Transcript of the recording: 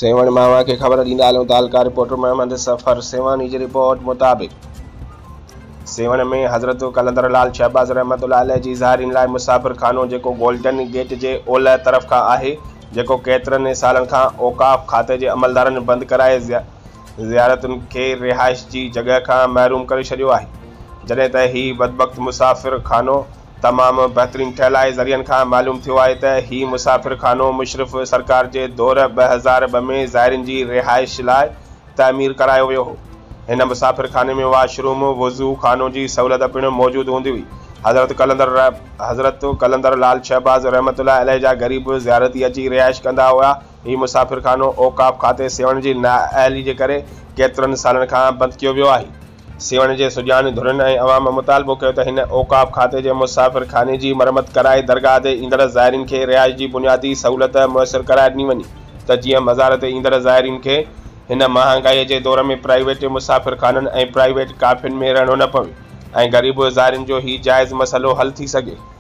سيوهڻ مان اوهان کي خبر ڏيندا هلون تعلقه رپورٽر محمد صفر سيوهاڻي جي رپورٽ مطابق سيوهڻ ۾ حضرت قلندر لال شهباز رحمة الله عليه جي زائرين لاء مسافر خانو جيڪو گولڊن گيٽ جي اولهه طرف کان آهي جيڪو ڪيترن ئي سالن کان اوقاف کاتي جي عملدارن بند ڪرائي زيارتين کي رهائش جي جڳهه کان محروم ڪري ڇڏيو آهي جڏهن ته هي بدبخت مسافر خانو تمام بهترين ٺهيل آهي ذريعن کان معلوم ٿيو آهي ته هي مسافر خانو مشرف سرڪار جي دور 2002 ۾ زائرين جي رهائش لاء تعمير ڪرايو ويو هو. هن مسافر خاني ۾ واش روم، وضو خانو جي سهولت پڻ موجود هوندي هئي. حضرت قلندر حضرت قلندر لال شهباز رحمة الله عليه جا غريب زيارتي اچي رهائش ڪندا هيا. هي مسافر خانو اوقاف کاتي سيوهڻ جي نااهلي جي ڪري ڪيترن سالن کان بند ڪيو ويو آهي. سيوهڻ جي سڄاڻ ڌرين ۽ عوام مطالبو ڪيو ته هن اوقاف کاتي جي مسافر خاني جي مرمت ڪرائي درگاهه تي ايندڙ زائرين کي رهائش جي بنيادي سهولت ميسر ڪرائي ڏني وڃي ته جيئن مزار تي ايندڙ زائرين کي هن مهانگائي جي دور ۾ پرائيويٽ مسافر خانن ۽ پرائيويٽ ڪافين ۾ رهڻو نه پوي ۽ غريب زائرين جو هي جائز مسئلو حل ٿي سگهي.